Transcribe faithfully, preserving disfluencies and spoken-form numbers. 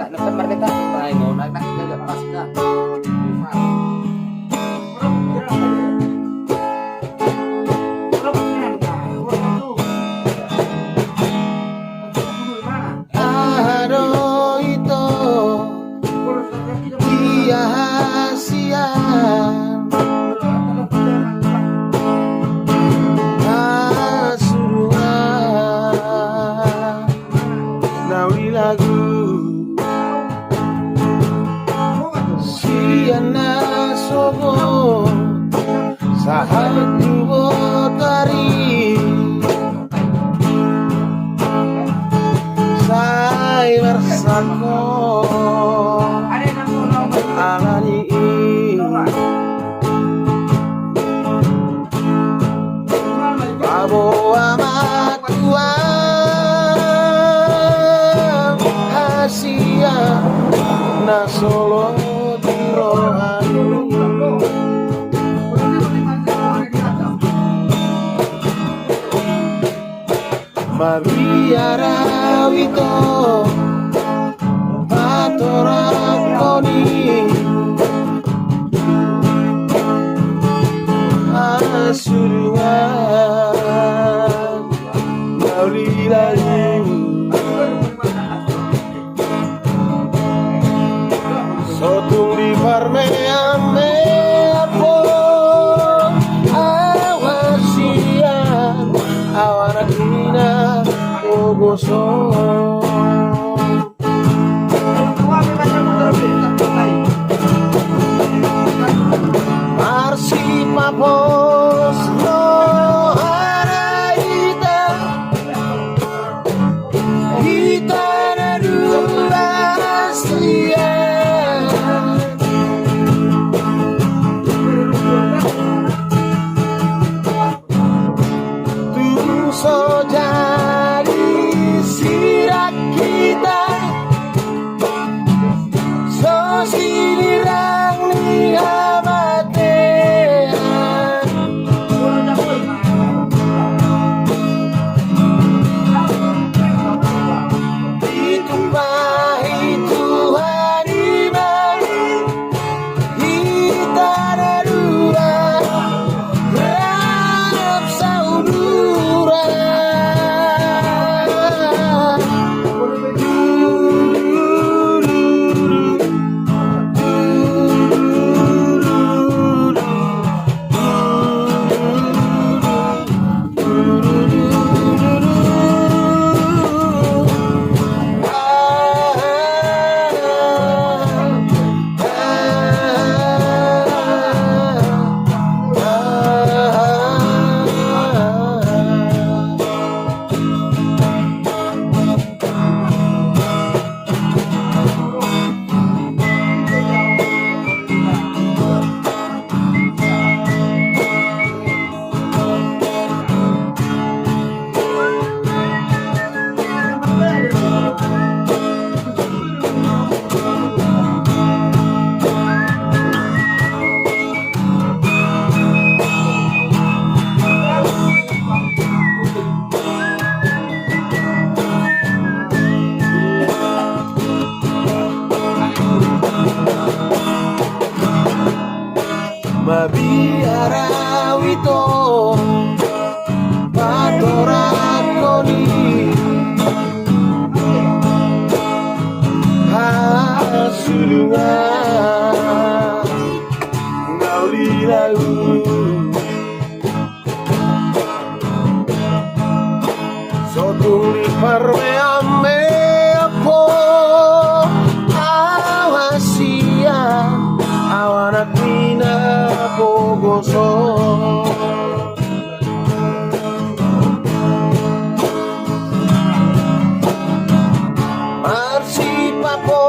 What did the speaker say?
Nonton Merdeka, baik, mau naik, naik, naik, pas, dah. Aha do ito, ia hasian, hasuduan na uli lagu. Sian na sogot sahat tu botari, sai marsangkot alani i. Paboa ma Tuhan hasian na so olo di rohami. Mabiar au ito patorangkon i, hasuduan na uli lagu. So tung diparmeammeamhon au hasian, au anak ni na pogoson. Marsipapos rohana hita, hita na dua sian. Tung so jadi sirang hita, so sinirang ni hamatean. Ditumpahi Tuhan i ma hita na dua rap sauduran. Mabiar au ito patorangkon i, hasuduan na uli lagu. So tung diparmeammeamhon au hasian, au anak ni na pogoson. Marsipapos